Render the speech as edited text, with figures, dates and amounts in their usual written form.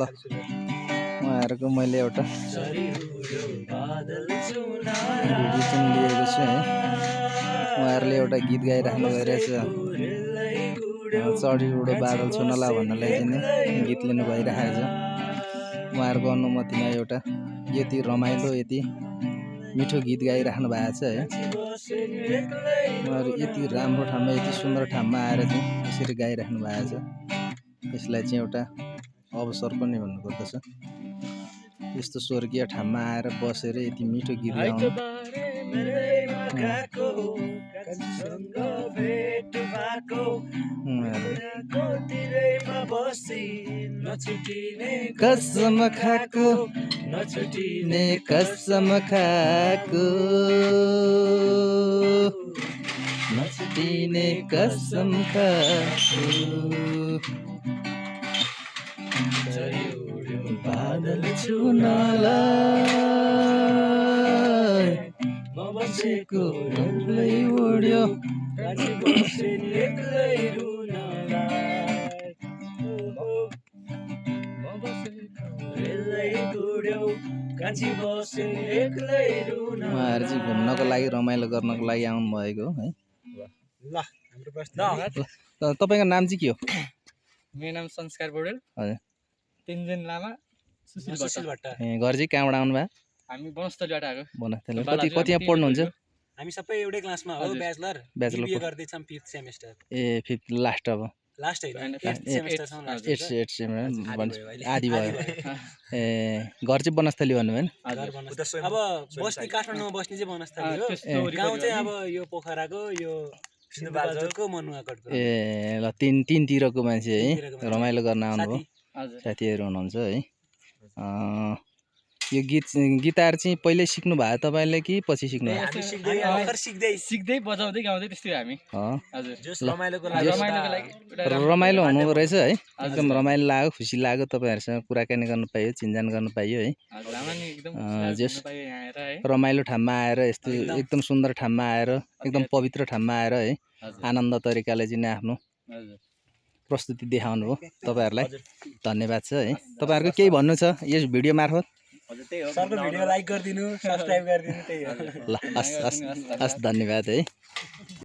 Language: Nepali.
उहाँहरूको मैले एउटा भिडियो चाहिँ लिएको छु है। उहाँहरूले एउटा गीत गाइराख्नु भइरहेछ, चढी उडो बादल छुनला भन्नलाई चाहिँ नि गीत लिनु भइरहेको छ। उहाँहरूको अनुमतिमा एउटा यति रमाइलो यति मिठो गीत गाइराख्नु भएको छ है। उहाँहरू यति राम्रो ठाउँमा यति सुन्दर ठाउँमा आएर चाहिँ यसरी गाइराख्नु भएको छ। यसलाई चाहिँ एउटा अवसर पनि भन्नुपर्दछ। यस्तो स्वर्गीय ठाउँमा आएर बसेर यति मिठो गीत गाउनु कसम खाको नछुटिने कसम खाको नछुटिने कसम खाको बादल छुनलाई म बसेको एक्लै उड्यो उहाँहरू चाहिँ घुम्नको लागि रमाइलो गर्नको लागि आउनु भएको है। तपाईँको नाम चाहिँ के हो? मेरो नाम संस्कार पौडेल। हजुर। तेन्जिङ लामा, सुशील भट्ट। ए घर चाहिँ कहाँबाट आउनु भयो? हामी बनस्थलीबाट आएको। बनस्थली। कतिमा पढ्नुहुन्छ? हामी सबै एउटै क्लासमा हो, ब्याचलर गर्दै छौं 5th सेमेस्टर। ए 5th लास्ट अब लास्ट हैन 8th सेमेस्टरसम्म लास्ट 8 आदि भयो। ए घर चाहिँ बनस्थली भन्नु भएन? अब बस्ने काठमाडौँमा बस्ने चाहिँ बनस्थली हो, गाउँ चाहिँ अब यो पोखराको यो सिन्धुपाल्चोकको मनुवाकोटको। ए ल तीनतिरको मान्छे है रमाइलो गर्न आउनुभयो, साथीहरू हुनुहुन्छ है। यो गिटार चाहिँ पहिल्यै सिक्नु भयो तपाईँले कि पछि सिक्नु भयो? सिक्दै बजाउँदै गाउँदै त्यस्तै हामी। रमाइलो हुनुको रहेछ है, एकदम रमाइलो लाग्यो, खुसी लाग्यो। तपाईँहरूसँग कुराकानी गर्न पाइयो, चिनजान गर्न पाइयो है। जस रमाइलो ठाउँमा आएर यस्तो एकदम सुन्दर ठाउँमा आएर एकदम पवित्र ठाउँमा आएर है आनन्द तरिकाले चाहिँ आफ्नो प्रस्तुति देखाउनु हो। तपाईँहरूलाई धन्यवाद छ है। तपाईँहरूको केही भन्नु छ यस भिडियो मार्फत? सरको भिडियो लाइक गरिदिनु, सब्स्क्राइब गरिदिनु, त्यही हो। ल हस् धन्यवाद है।